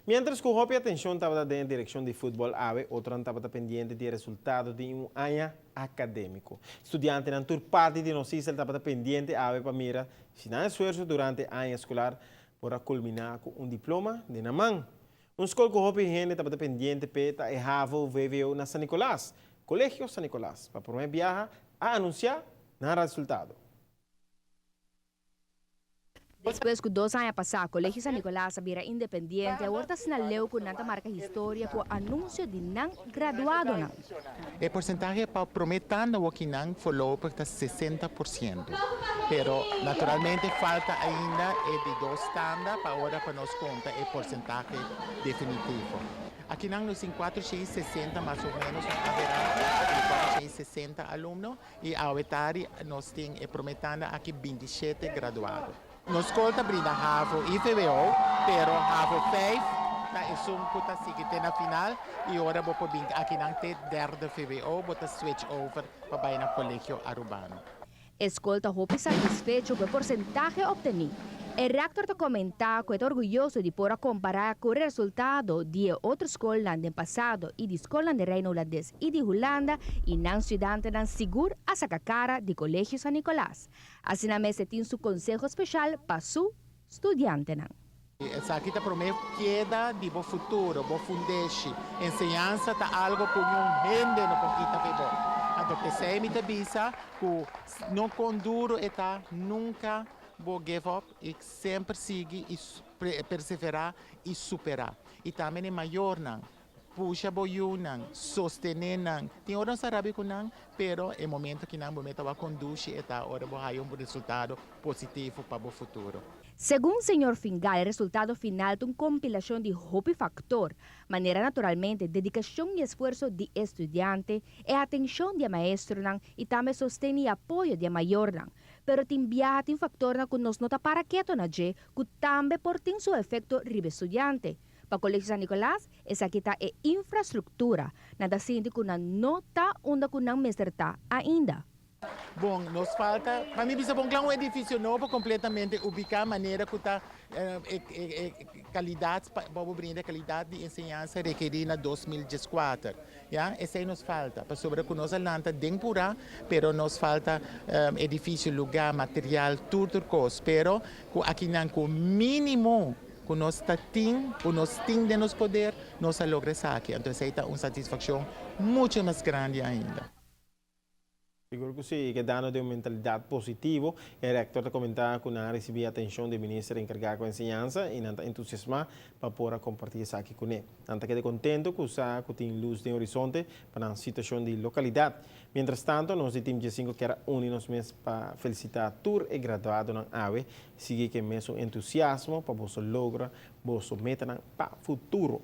Mientras cu hopi atencion tabata den direccion di futbol awe, otro tabata pendiente di resultado di un aña academico. Studiantenan tur parti di nos isla tabata pendiente awe pa mira si nan esfuerso durante aña escolar por a culmina cu un diploma den man. Un scol cu hopi hende tabata pendiente p'e ta e HAVO VWO na San Nicolas. Colegio San Nicolas, pa prome biaha, a anuncia nan resultado. Despues cu 2 aña pasa, Colegio San Nicolas a bira independiente, awor ta asina leu cu nan ta marca historia cu anuncio di nan graduadonan. E porcentahe pa prome tanda akinan voorlopig ta 60%. Pero naturalmente falta ainda e di dos tanda pa ora pa nos conta e porcentahe definitivo. Akinan nos tin 460 mas o menos, haberá 460 alumno y awe tardi nos tin e prome tanda aki 27 graduado. Nos scol ta brinda HAVO y VWO, pero HAVO 5 ta esun cu ta sigui na final y ora bo por bin akinan te derde VWO, bo ta switch over pa bay na Colegio Arubano. E scol ta hopi satisfecho cu e porcentahe obteni. E rector ta comenta cu e ta orguyoso di por a compara cu e resultado di otro scol den pasado y di scol di Reino Hulandes y di Hulanda y nan studiantenan sigur a saca cara di Colegio San Nicolas. Asina mes tin su conseho special pa su studiantenan. Esaki ta prome piedra di bo futuro, bo fundeshi. Enseñansa ta algo cu un hende no por kita pa bo. Anto, pesey mi ta bisa cu no con duro e ta, nunca bo give up y semper sigui y persevera y supera. Y tambe e mayornan, pusha bo yiunan, sostene nan. Tin ora nan rabia cu nan, pero e momento cu nan bo meta conduci e ta ora bo haya un resultado positivo pa bo futuro. Segun señor Fingal, e resultado final ta un compilacion di hopi factor, manera naturalmente dedicacion y esfuerso di studiante y atencion di maestronan y tambe sosten y apoyo di mayornan. Pero tin biaha tin factornan cu nos no ta para keto na dje, cu tambe por tin su efecto riba studiante. Pa Colegio San Nicolas, esaki ta e infrastructura. Nan ta sinti cu nan no ta unda cu nan mester ta ainda. Bon, nos falta, pa mi bisa bon un edificio nobo completamente ubica manera cu ta calidad, pa brinda calidad di enseñansa rekeri na 2014. Ja, esey nos falta. Pasobra cu nos a lanta den pura, pero nos falta edificio, lugar, material, tur tur cos. Pero cu akinan cu minimo cu nos ta tin, cu nos tin den nos poder, nos a logra esaki. Anto, esey ta un satisfaccion mucho mas grandi ainda. Sigur cu si, kedando den un mentalidad positivo. E rector ta comenta cu nan a ricibi atencion di minister encarga cu enseñansa y nan ta entusiasma pa por comparti esaki cu ne. Nan ta keda contento cu sa cu tin luz den horizonte pa e situacion di localidad. Mientras tanto, nos di Team G5 kier uni nos mes pa felicita tur e graduadonan awe, sigui cu e mesun entusiasmo pa boso logra, boso metanan pa futuro.